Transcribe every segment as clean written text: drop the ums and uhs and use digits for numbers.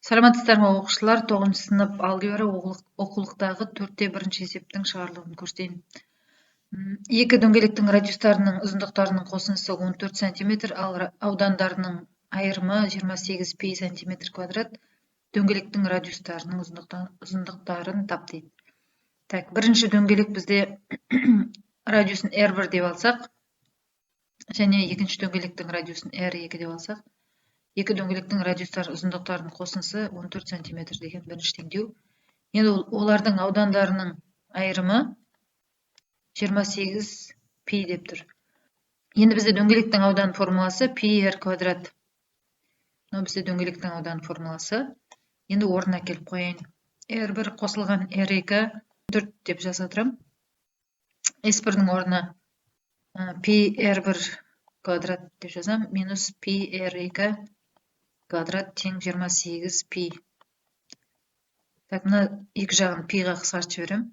Саламатсыздар ма, оқушылар? 9 сынып алгебра оқулықтағы 4-те 1 есептің шығарылуын көрсетейін. Екі дөңгелектің радиустарының ұзындықтарының қосындысы 14 сантиметр, ал аудандарының айырымы 28 пи сантиметр квадрат. Дөңгелектің радиустарының ұзындықтарын тап дейді. Так, бірінші дөңгелек бізде радиусын R1 деп алсақ, және екінші дөңгелектің радиусын R2 деп алсақ, екі дөңгелектің радиустары ұзындықтарының қосындысы 14 сантиметр деген бірінші теңдеу. Енді олардың аудандарының айырымы 28 пи деп тұр. Енді бізде дөңгелектің аудан формуласы пи r квадрат. Мынау бізде дөңгелектің аудан формуласы. Енді орнына келіп қояйын. R1 қосылған R2 4 деп жаза тұрамын. S1-дің орнына пи R1 квадрат деп жазамын, минус пи R2 квадрат тең 28 пи. Так, мына екі жағын пиға қысқартып жіберемін.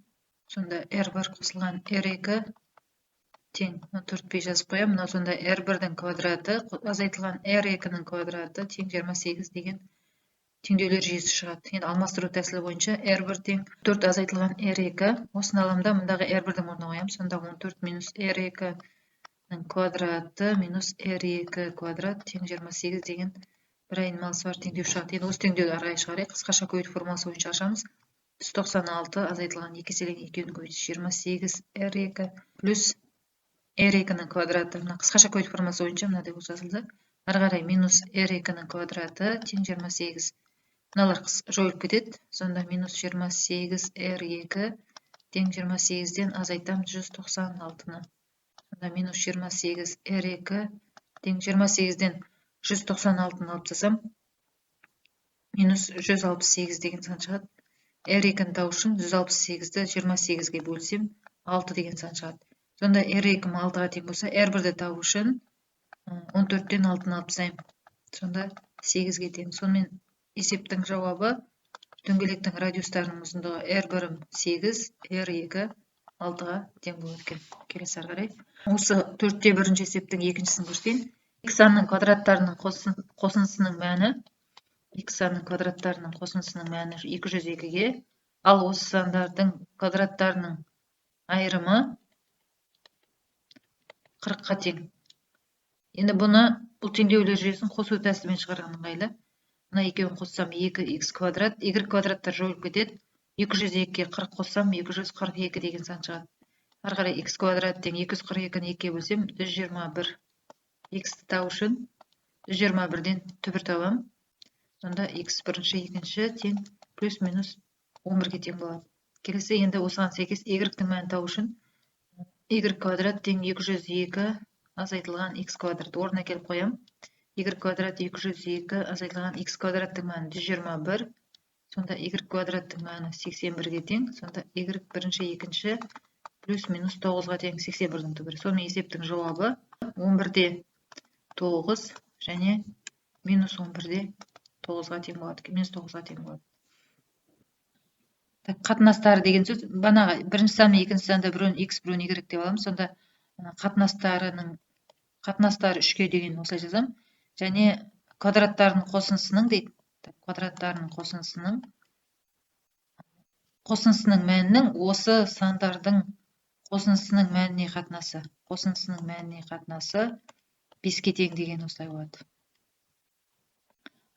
Сонда R1 қосылған R2 тең 14 пи жазып қоямын. Мынау сонда R1-дің квадраты азайтылған R2-нің квадраты тең 28 деген теңдеулер жүйесі шығады. Енді алмастыру тәсілі бойынша R1 тең 4 азайтылған R2. Осыны аламын да, мындағы R1-дің орнына қоямын. Сонда 14 минус R2-нің квадраты минус R2 квадрат тең 28 деген бір айнымалысы бар теңдеу шығады. Енді осы теңдеуді ары қарай шығарайық. Қысқаша көбейту формуласы бойынша ашамыз. 196 азайтылған 2 еселенген екеуінің көбейтісі 28 R2 плюс R2-нің квадраты. Мына қысқаша көбейту формуласы бойынша мынадай болып жазылды. Ары қарай минус R2-нің квадраты тең 28. Мыналар жойылып кетеді. Сонда минус 28 R2 тең 28-ден азайтамын 196-ны. Сонда минус 28 R2 тең 28-ден 196-ны алып тастасам, минус 168 деген сан шығады. R2-ні табу үшін 168-ді 28-ге бөлсем, 6 деген сан шығады. Сонда R2 6-ға тең болса, R1-ді табу үшін 14-тен 6-ны алып тастаймын. Сонда 8-ге тең. Сонымен, есептің жауабы: дөңгелектің радиустарының ұзындығы R1 8, R2 6-ға тең болады екен. Келесі, ары қарай. Осы 4-те 1 есептің екіншісін көрсетейін. Екі санның квадраттарының қосындысының мәні, екі санның квадраттарының қосындысының мәні 202-ге, ал осы сандардың квадраттарының айырымы 40-қа тең. Енді бұны, бұл теңдеулер жүйесін қосу тәсілімен шығарған ыңғайлы. Мына екеуін қоссам, 2 х квадрат, y квадраттар жойылып кетеді. 202-ге 40 қоссам, 242 деген сан шығады. Ары қарай х квадрат тең 242-ні екіге бөлсем, 121. Х-ті табу үшін 121-ден түбір табамын. Сонда х бірінші екінші тең плюс минус 11-ге тең болады. Келесі, енді осыған сәйкес y-тің мәнін табу үшін y квадрат тең 202 азайтылған х квадрат, орнына келіп қоямын. Y квадрат 202 азайтылған х квадраттың мәні 121. Сонда y квадраттың мәні 81-ге тең. Сонда y бірінші екінші плюс минус 9-ға тең, 81-дің түбірі. Сонымен, есептің жауабы 11-де 9 және минус 11-де 9-ға тең болады, минус 9-ға тең болады. Так, қатынастары деген сөз, банағы бірінші сан мен екінші санды біреуін x, біреуін y деп аламыз. Сонда қатынастары үшке деген осылай жазамын. Және квадраттарының қосындысының дейді, квадраттарының қосындысының мәнінің осы сандардың қосындысының мәніне қатынасы, қосындысының мәніне қатынасы 5-ке тең деген осылай болады.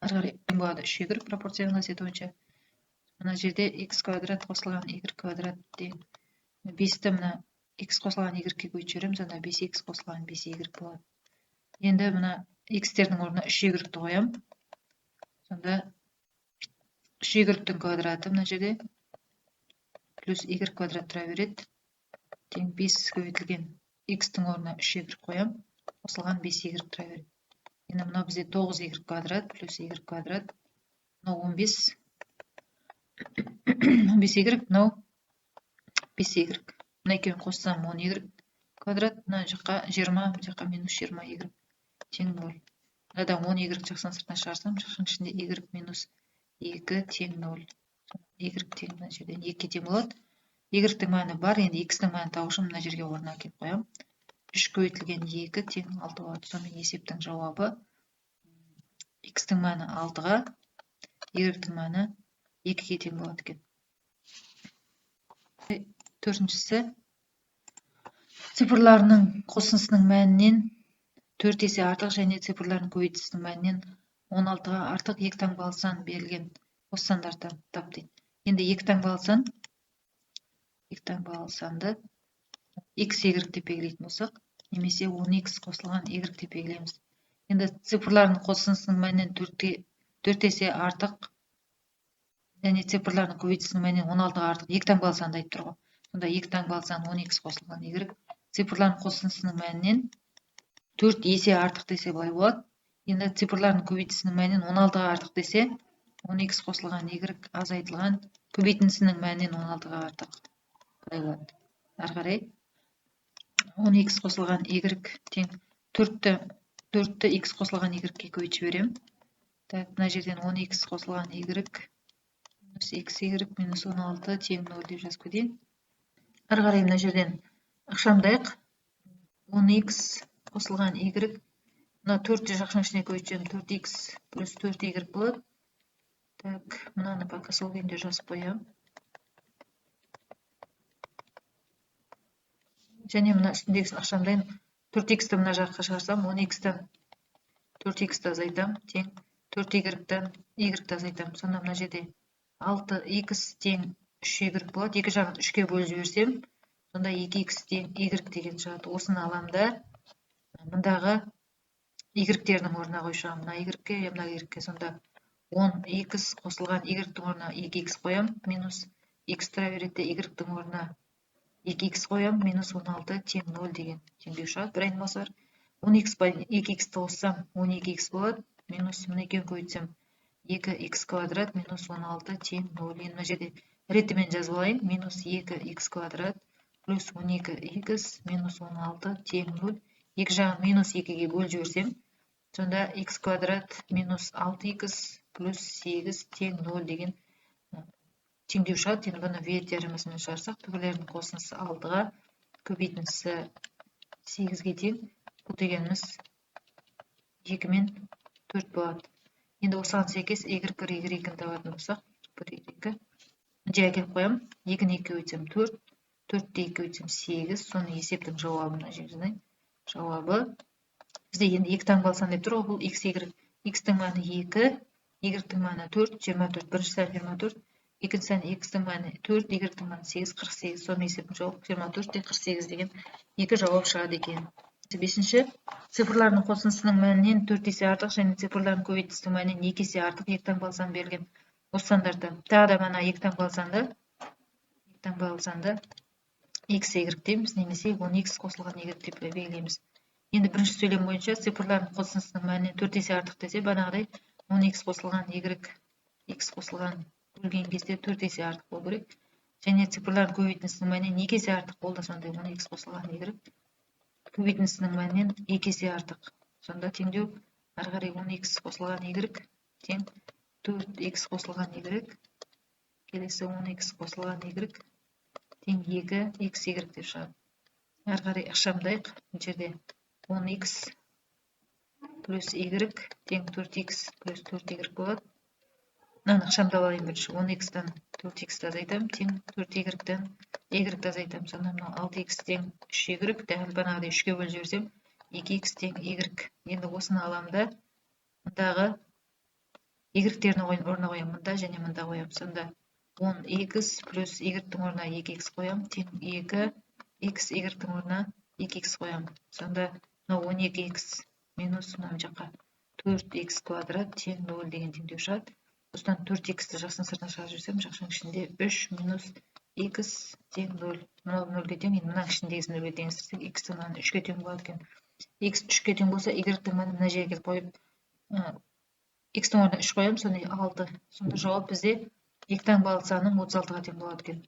Ары қарай болады үш y пропорцияның қасиеті бойынша. Мына жерде x квадрат қосылған y квадрат тең бесті мына x қосылған y-ге көбейтіп жіберемін. Сонда бес x қосылған бес y болады. Енді мына x-тердің орнына үш y-ті қоямын. Сонда үш y-тің квадраты мына жерде плюс y квадрат тұра береді, тең бес көбейтілген x-тің орнына үш y қоямын, қосылған бес y тұра береді. Енді мынау бізде тоғыз y квадрат плюс y квадрат, мынау 15, 15 y, мынау бес y. Мына екеуін қоссам, 10 y квадрат, мына жаққа 20, мына жаққа минус 20 y тең ноль. Мынадан 10 y жақшаның сыртына шығарсам, жақшаның ішінде y минус екі тең ноль. Y тең мына жерден екіге тең болады. Y-тің мәні бар. Енді x-тің мәнін табу үшін мына жерге орнына әкеліп қоямын. Үш көбейтілген екі тең алты болады. Сонымен, есептің жауабы: x-тің мәні алтыға, Y-тің мәні 2-ге тең болады екен. Төртіншісі, цифрларының қосындысының мәнінен 4 есе артық және цифрлардың көбейтіндісінің мәнінен 16-ға артық екі таңбалы сан берілген. Осы сандарды тап дейді. Енді екі таңбалы санды x, y деп белгілейтін болсақ, немесе 10x қосылған y деп белгілейміз. Енді цифрлардың қосындысының мәнінен 4 есе артық және цифрлардың көбейтіндісінің мәнінен 16-ға артық екі таңбалы санды айтып тұр ғой. Сонда екі таңбалы сан 10x қосылған y цифрлардың қосындысының мәнінен 4 есе артық десе былай болады. Енді цифрлардың көбейтіндісінің мәнінен 16-ға артық десе 10x қосылған y азайтылған көбейтіндісінің мәнінен 16-ға артық былай болады. Ары қарай 10x қосылған y тең 4-ті x қосылған y-ке көбейтіп жіберемін. Так, мына жерден 10x қосылған y минус xy минус 16 тең 0 деп жазып кетейін. Ары қарай мына жерден ықшамдайық. 10x қосылған y, мына 4-ті жақшаның ішіне көбейтіп жіберемін, 4x плюс 4y болады. Так, мынаны пока сол күйінде жазып қоямын. Және мына үстіндегісін ықшамдайын. 4x-ті мына жаққа шығарсам, 10x-тен 4x-ті азайтамын, тең 4y-тен y-ті азайтамын. Сонда мына жерде 6x тең 3y болады. Екі жағын 3-ке бөліп жіберсем, сонда 2x тең y деген шығады. Осыны аламын да, мындағы y-тердің орнына қойып шығамын. Мына y-ке, мына y-ке. Сонда 10x қосылған y-тің орнына 2x қоямын, минус x тұра береді, y-тің орнына 2x қоямын, минус 16 тең 0 деген теңдеу шығады. Бір айнымасы бар. 10x пен 2x-ті қоссам 12x болады, минус мына екеуін көбейтсем 2x квадрат минус 16 тең 0. Енді мына жерде ретімен жазып алайын. Минус 2x квадрат плюс 12x минус 16 тең 0. Екі жағын минус 2-ге бөліп жіберсем, сонда x квадрат минус 6x плюс 8 тең 0 деген теңдеу шығады. Енді бұны В теоремасымен шығарсақ, түбірлердің қосындысы 6-ға, көбейтіндісі 8-ге тең. Бұл дегеніміз 2 мен 4 болады. Енді осыған сәйкес y1, y2-ні табатын болсақ, 1, 2, мына жерге әкеліп қоямын. 2-ні 2-ге көбейтсем 4, 4-ті 2-ге көбейтсем 8. Соның есептің жауабы мына жерде. Жауабы бізде енді екі таңбалы сан деп тұр ғой, бұл x, y. X-тің мәні 2, y-тің мәні 4, 24. Бірінші сан 24, екінші сан x-тің мәні 4, y-тің мәні 8, 48. Соның есептің жауабы 24 те 48 деген екі жауап шығады екен. Бесінші, цифрлардың қосындысының мәнінен 4 есе артық және цифрлардың көбейтіндісінің мәнінен 2 есе артық екі таңбалы сан берілген. Осы сандарды тағы да мына екі таңбалы санды x, y дейміз, немесе 10x қосылған y деп белгілейміз. Енді бірінші сөйлем бойынша цифрлардың қосындысының мәнінен 4 есе артық десе, бағанағыдай 10x қосылған y, x қосылған бөлген кезде 4 есе артық болу керек. Және цифрлардың көбейтіндісінің мәнінен 2 есе артық болды, сонда 10x қосылған y көбейтіндісінің мәнінен 2 есе артық. Сонда теңдеу ары қарай 10x қосылған y тең 4x қосылған y, келесі 10x қосылған y тең 2xy деп шығады. Ары қарай ықшамдайық. Бұл жерде 10x плюс y тең 4x плюс 4y болады. Мынаны ықшамдап алайын бірінші. 10x-тан 4x-ті азайтамын, тең 4y-тен y-ті азайтамын. Сонда мынау 6x тең 3y, дәл бағанағыдай 3-ге бөліп жіберсем 2x тең y. Енді осыны аламын да, мындағы y-тердің орнына қоямын, мында және мында қоямын. Сонда 10x плюс y-тің орнына 2x қоямын, тең 2x y-тің орнына 2x қоямын. Сонда мынау 12x минус мына жаққа 4x квадрат тең 0 деген теңдеу шығады. Осыдан 4x-ті жақшаның сыртына шығарып жіберсем, жақшаның ішінде 3 минус x тең 0. Мынау 0-ге тең, енді мынаның ішіндегісін 0-ге теңестірсек, x-тің мәні 3-ге тең болады екен. X 3-ге тең болса, y-тің мәні мына жерге қойып, x-тің орнына 3 қоямын, сонда 6. Сонда жауап бізде екі таңбалы санның 36-ға тең болады екен.